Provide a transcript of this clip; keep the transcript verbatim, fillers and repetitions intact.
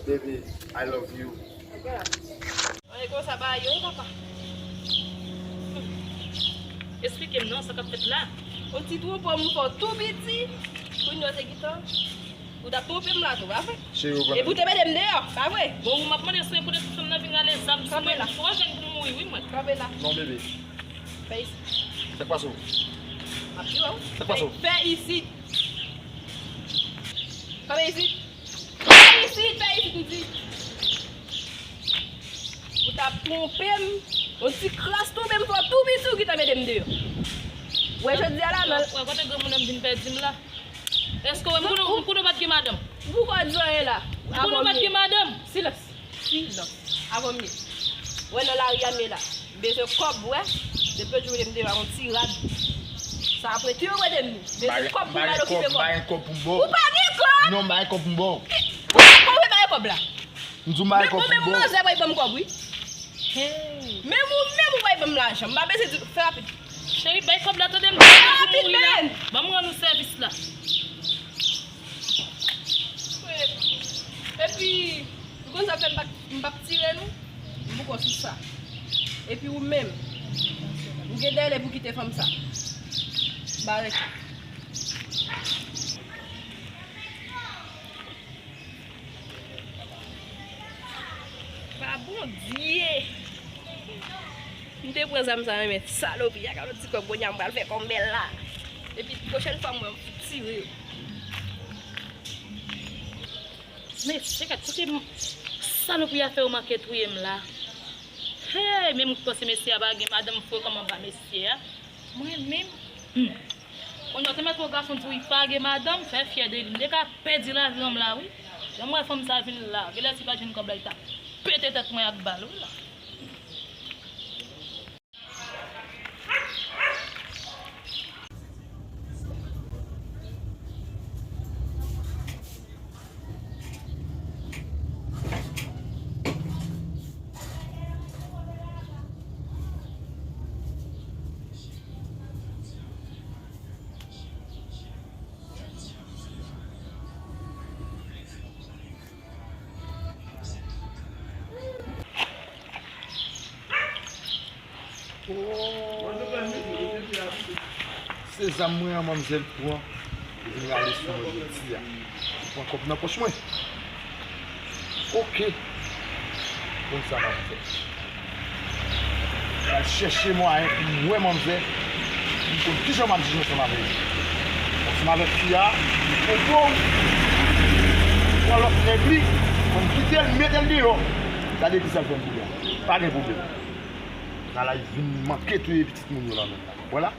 Baby, I love you. An, e konsa bagay yo ye, papa. Esplike m non, sa k ap fèt la? Yon ti twonpe m fè w tou piti. Kounye a w te gentan. Ou t ap twonpe m la tou, pa vre? Cheri, ou konnen. Epi w te mete m deyò, pa vre? Bon, ou m ap mande si se pou de tout fanm nan vin rale zam sou mwen. Kanpe la. M twò jèn pou m mouri, wi, mwen. Kanpe la. Non, bebe. Fè isit. Sa k pase w? M ap di w. Sa k pase w? Fè, fè isit. Kanpe isit. Fè isit, fè isit, m di. Ou t ap twonpe m. Yon ti kras twonpe m fè w tou piti, ou gentan mete m deyò. Wè, jodi a la, nan. Wè, kote granmoun nan vin pèdi m la? Èske w wè m konnen, m konnen w pa t gen madanm? Ou poko di anyen la. M konnen w pa t gen madanm. Silans. Silans. Avan m ye. Wè nan lari a m ye la. M bezwen kòb, wè. Depi lòt jou mete m deyò ak yon ti rad. Sa ap rete yo mete m. M bezwen kòb pou m al okipe kòb. M pa gen kòb pou m ba w. Ou pa gen kòb? Non, m pa gen kòb pou m ba w. Ou pa gen kòb, ou pa gen kòb la. M di w m pa gen kòb pou m ba w. Men ou menm manzè pa ban m kòb, wi. Hey. Menm ou menm ou pa ban m lajan. M pa bezwen di, fè rapid. Cheri, bay kòb la, tande m. Fè rapid, men. Ban m rann ou sèvis la. Epi, ou konn sa fè m pa, m p ap tire nou? M poko sou sa. Epi ou menm, ou gen dèlè pou kite fanm sa. Barè. Pa Bondye! M te pran zam sa nan men salopri a, gade ti kòb kounye a m pral fè kòm bèl la. Epi pwochèn fwa m wè m tire yo. Mesye, gad kote m, salopri a fè yo manke touye m la. Hey, men m panse mesye a pa gen madanm fre kòm anba mesye a. Mwen menm, hmm. Kounye a w te mèt wè gason di w li pa gen madanm, fè fyè de li. M te ka pèdi lavi an m la, wi. Lè m wè fanm sa vin la, genlè si pa jwenn kòb la, li ta pete tèt mwen ak bal, wi la. Se zam mwen an manmzèl pran, li vin rale sou mwen jodi a. Li pran kòb nan pòch mwen. Oke. Konn sa m ap fè. M al chèche mwayen pou m wè manmzè, pou m konn kijan m ap jije ansanm avè l. Ansanm avèk fi a, li pwopo w, pran lòt nèg li, pou m kite l, mete l deyò. Gade kisa l fè m kounye a. Pa gen pwoblèm. Nalay vin manke touye pitit moun yo la menm la. Vwala.